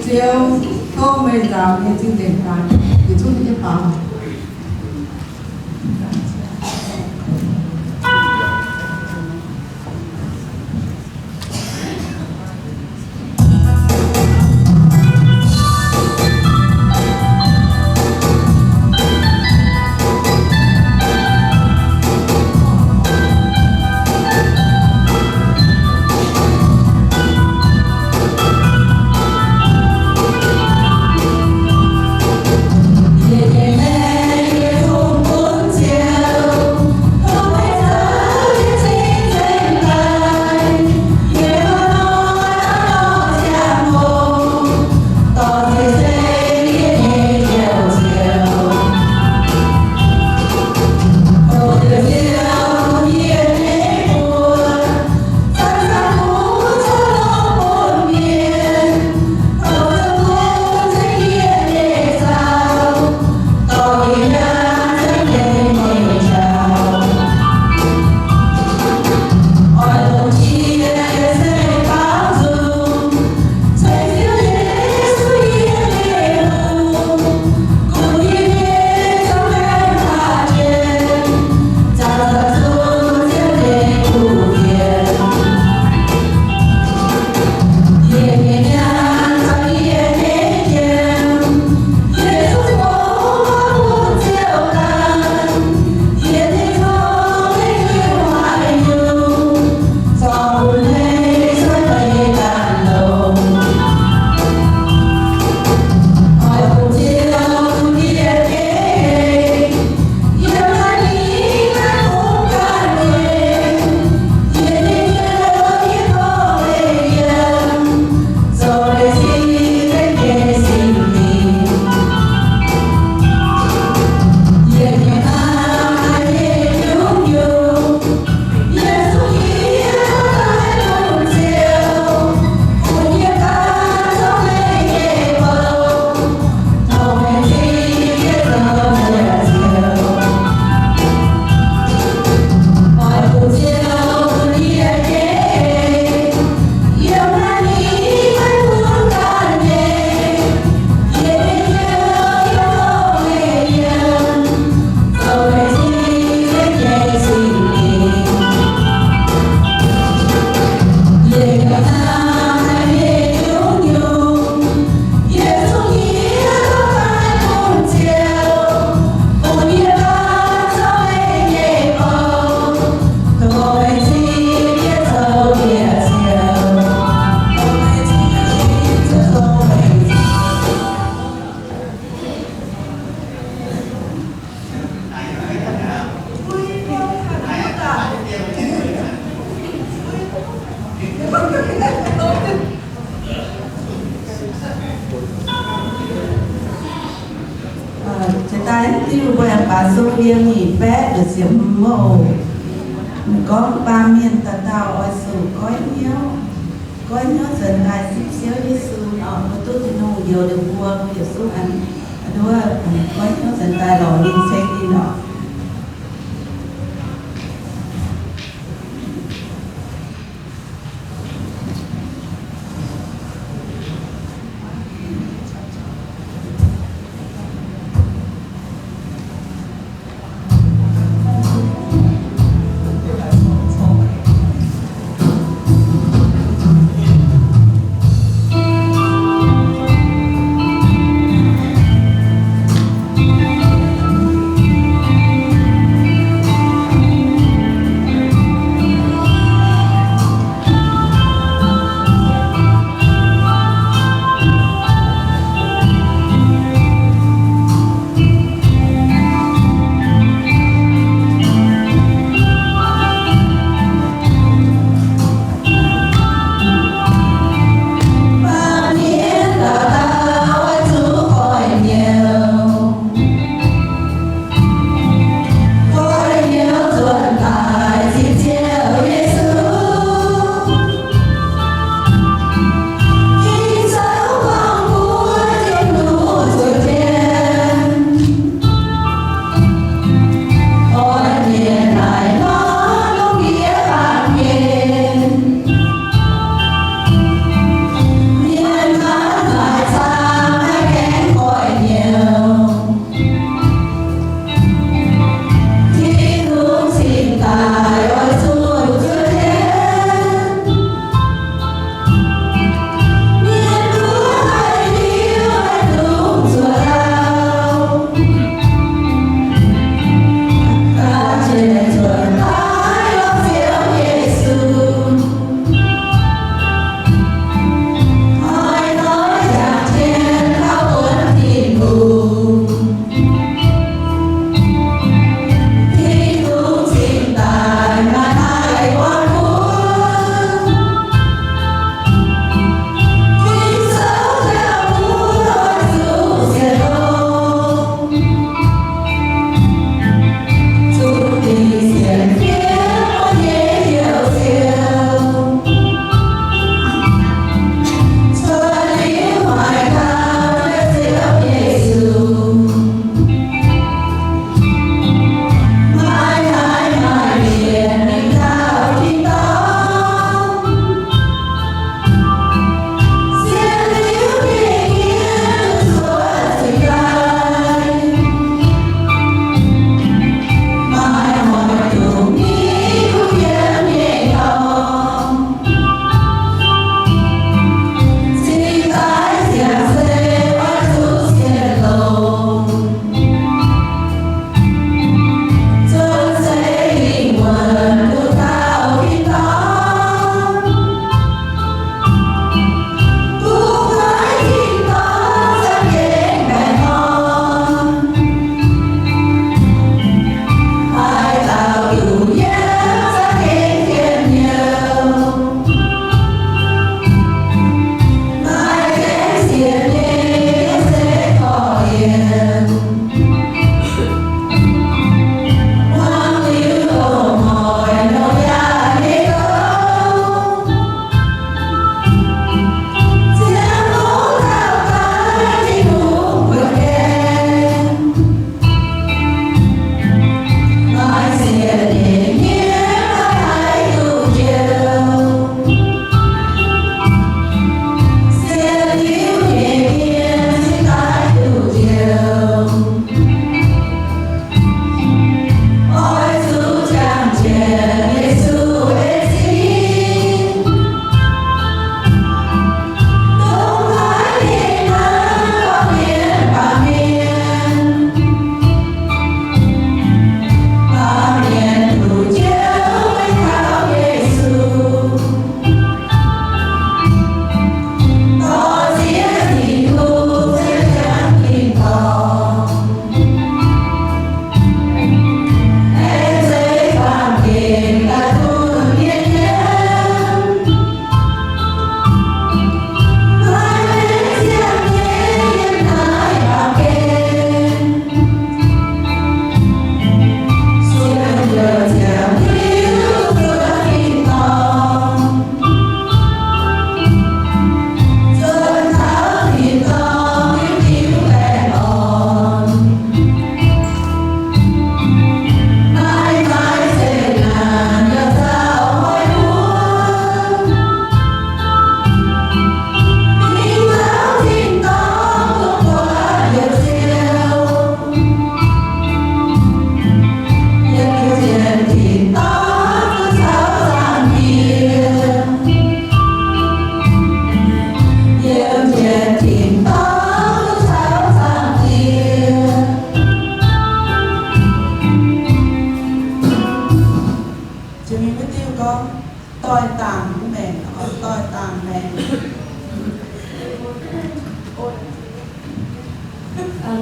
Ziouv, tov meih nzaaux nyei zingh nzengc daaih, yietc zungv nyei baaux. Jiex daaih diuh mbuo yaac baac sung yiem nyic baeqv ziepc hmz wuov oc. Gorngv baamh mienh dauh dauh oix zuqc goiv hnyouv, goiv hnyouv nzuonx daaih sipv Ziouv Yesu nor, mbuo duqv Tin-Hungh njoux liuz mbuo, mbuo yietc zungv an, an wuov, goiv hnyouv nzuonx daaih lorz ninh ceng ninh oc.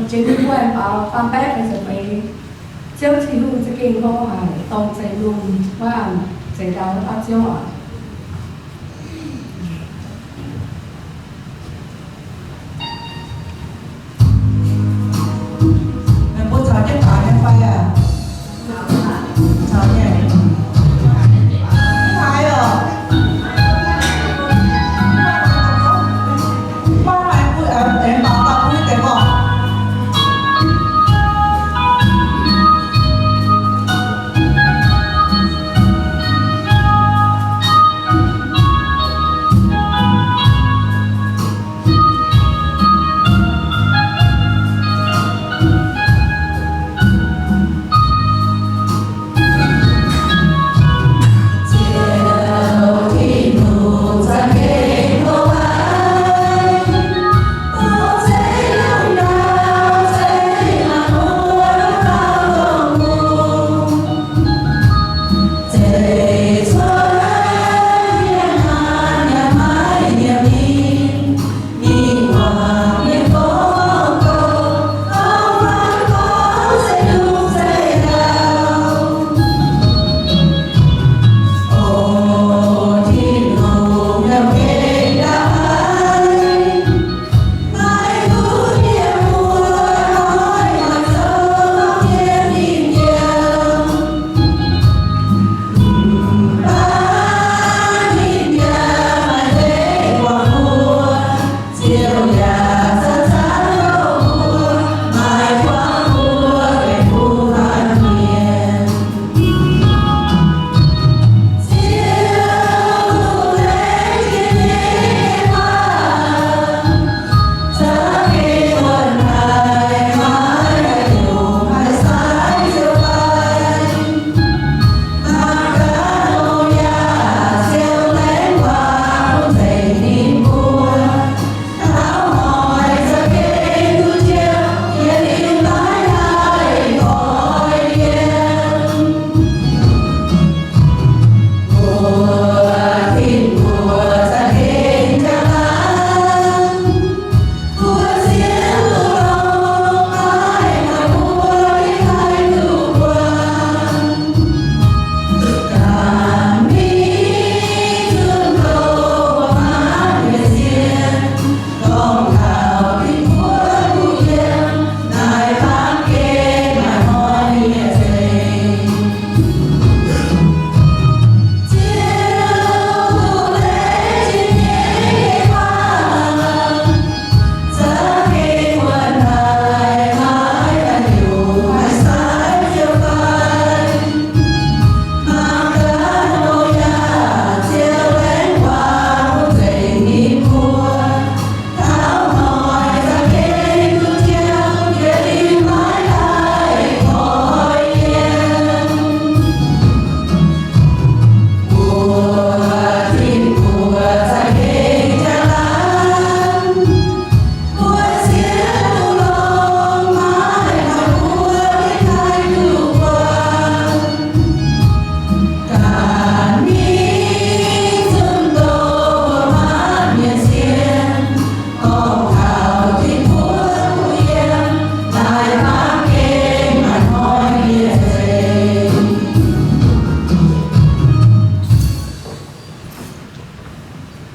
Jiex ninh mbuo aengx baaux faam-baeqv fai za'eix, Ziouv Tin-Hungh za'gengh hlo haic, dongh zeix lungh maiv a'nc zeix ndau wuov dauh Ziouv oc. Meih mbuo caux jienv baaux nyei fai aac? Caux nyei. Mv haiz oc. Mv haiz mbuo aengx baaux daaih mbuo deix oc.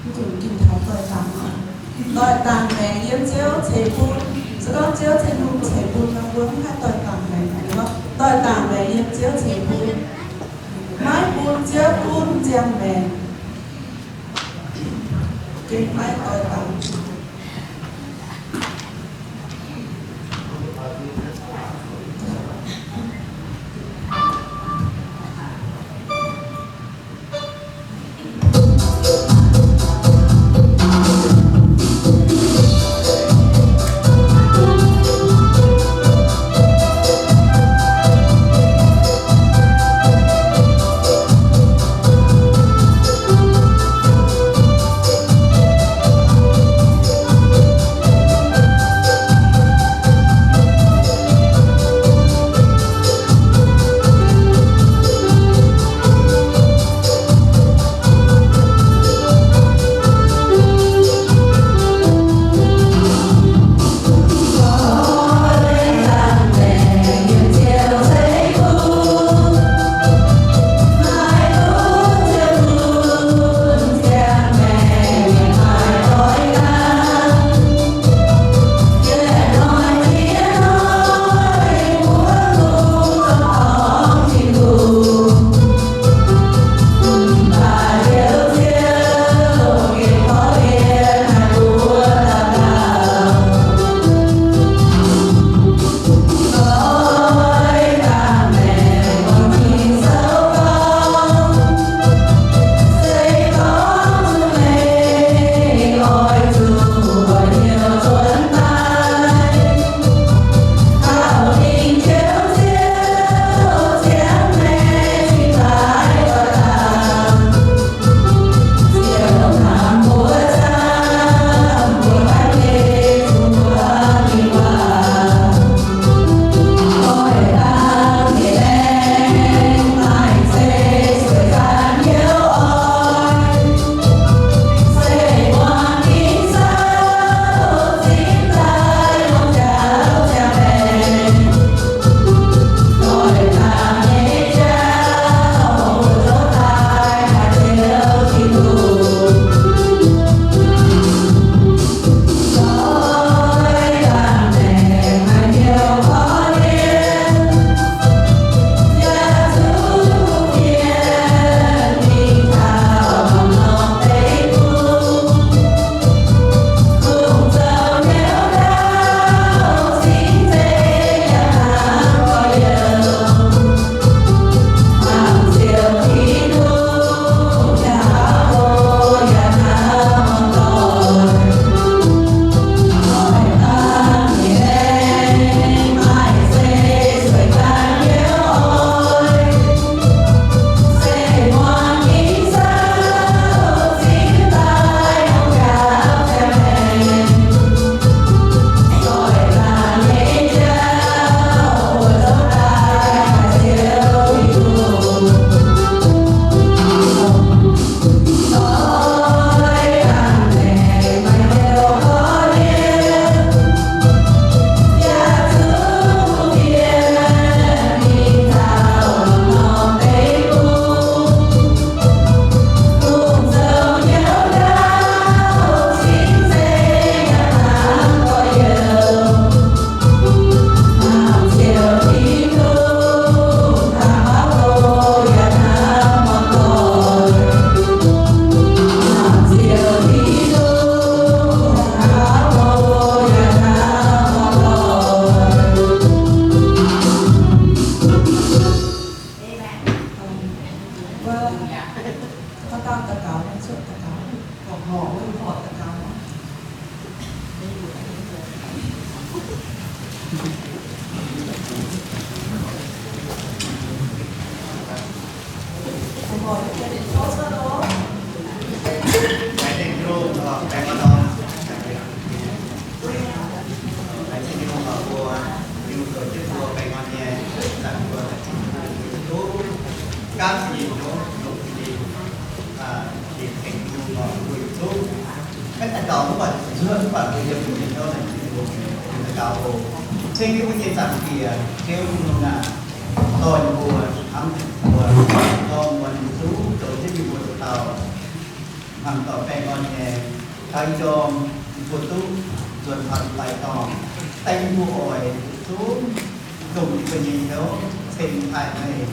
Mv dungx ginh taux doix-dangc. Doix-dangc maengx yiem Ziouv ceix bun. Se gorngv Ziouv Tin-Hungh ceix bun nor, mbuo mv haih doix-dangc maengx. Doix-dangc maengx yiem Ziouv ceix bun. Maiv bun Ziouv gunv ziangh maengc. Gengh maiv doix-dangc. Ceng yie mbuo nyei Zaangc Diex, Ziouv Tin-Hungh aac, dorh yie mbuo hnamv mbuo, dorh mbuo nyei zuqc zoux jienv yie mbuo dauh dauh hmuangx doic baengh orn nyei, taux ih ndorm yie mbuo duqv nzuonx taux ih baih dorngh, daaih yie mbuo oix zuqc zungv dongh yie mbuo nyei hnyouv ceng taaih meih,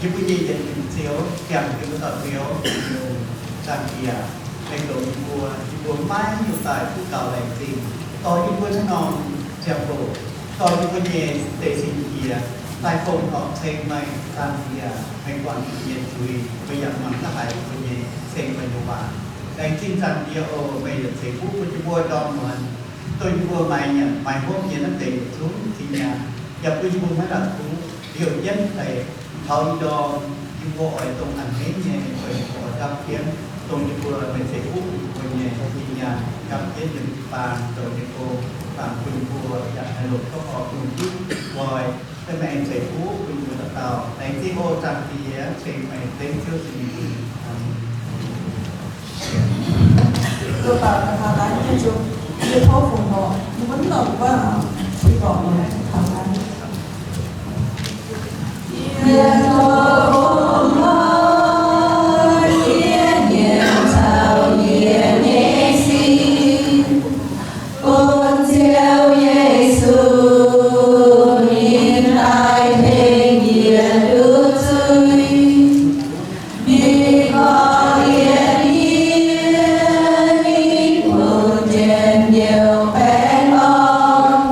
yie mbuo nyei yietc nyungc Ziouv, ziangh yie mbuo dauh Ziouv, Tin-Hungh, Zaangc Diex, meih longc yie mbuo, yie mbuo maiv hiuv daaih duqv gaux laengz zingh, dorh yie mbuo naaiv norm ziangh hoc, dorh yie mbuo nyei deix sin jiex daaih fongc horc ceng meih, Zaangc Diex, meih guangc yie mbuo nyei zuiz, meih yaac mangc duqv haiz yie mbuo nyei ceng meih nyei waac. Laengz zingh Zaangc Diex oc, meih yietc ceix fuqv bun yie mbuo ndorm muonz, dongh yie mbuo maaiz nyanc maaiz hopv nyei naaiv deix yietc zungv zinh nyaanh, yaac bun yie mbuo maiv lamh kuv liouh jienv deix. Taux ih ndorm yie mbuo oix dongh a'hneiv nyei, oix yie mbuo oix gapv jienv dongh yie mbuo meih ceix fuqv bun yie mbuo nyei zinh nyaanh, gapv jienv yiem baang zoux nyei gong, baamz bun yie mbuo yaac haih longc tov horpc lungh duqv nqoi, daaih meih aengx ceix fuqv bun yie mbuo dauh dauh. Laengz zingh oc Zaangc Diex, ceng meih dengv Ziouv Yesu nyei mbuox. Aamen. Mbuo baac taux naaiv nyei zuqc, yie tov fongc horc, yie mbuo mv lorz guanh, yie gorngv taux naaiv. Yie tov fongc horc, yie nyiemc taux yie nyei sin, bun Ziouv Yesu ninh daaih tengx yie duqv zuiz. Ninh korv-lienh yie, ninh bun njien-youh baengh orn,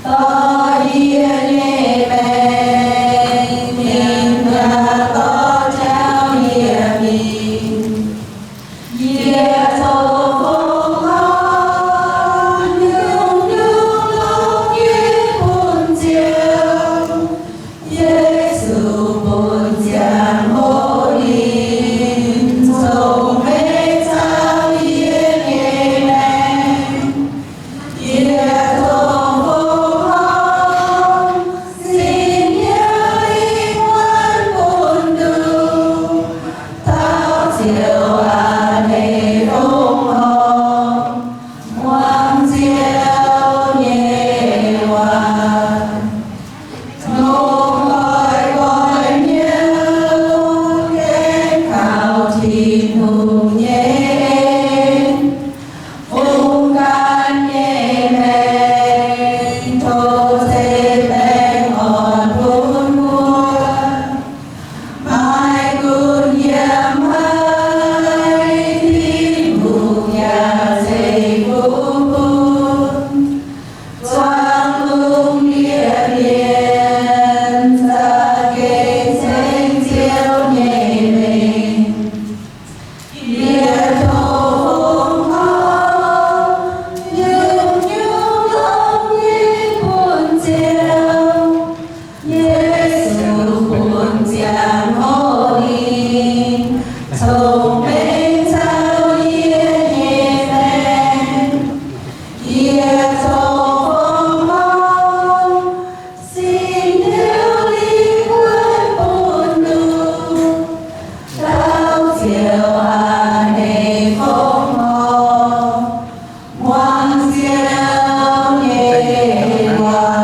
dorh yie nyei maengc, ninh yaac dorh jauv yie mingh. Yie tov fongc horc, nyungc-nyungc longx nyei bun Ziouv Yesu bun ziangh hoc ninh cong-mengh caux yie nyei maengc. Yie tov fongc horc, Singx Lingh wuonv bun nduqc, taux Ziouv a'hneiv fongc horc, muangx Ziouv nyei waac. Longc nqoi nqoi hnyouv gaengh kaux Tin-Hungh nyei en, fungx ganh nyei maengc tov zeiv baengh orn bun mbuo. Maiv gunv yiem haaix, Tin-Hungh yaac ceix fuqv bun. Zuangx lungh ndiev mienh za'gengh ceng Ziouv nyei mengh. Yie tov fongc horc, nyungc-nyungc longx nyei bun Ziouv Yesu, bun ziangh hoc ninh cong-mengh caux yie nyei maengc. Yie tov fongc horc, Singx Lingh wuonv bun nduqc, taux Ziouv a'hneiv fongc horc, muangx Ziouv nyei waac.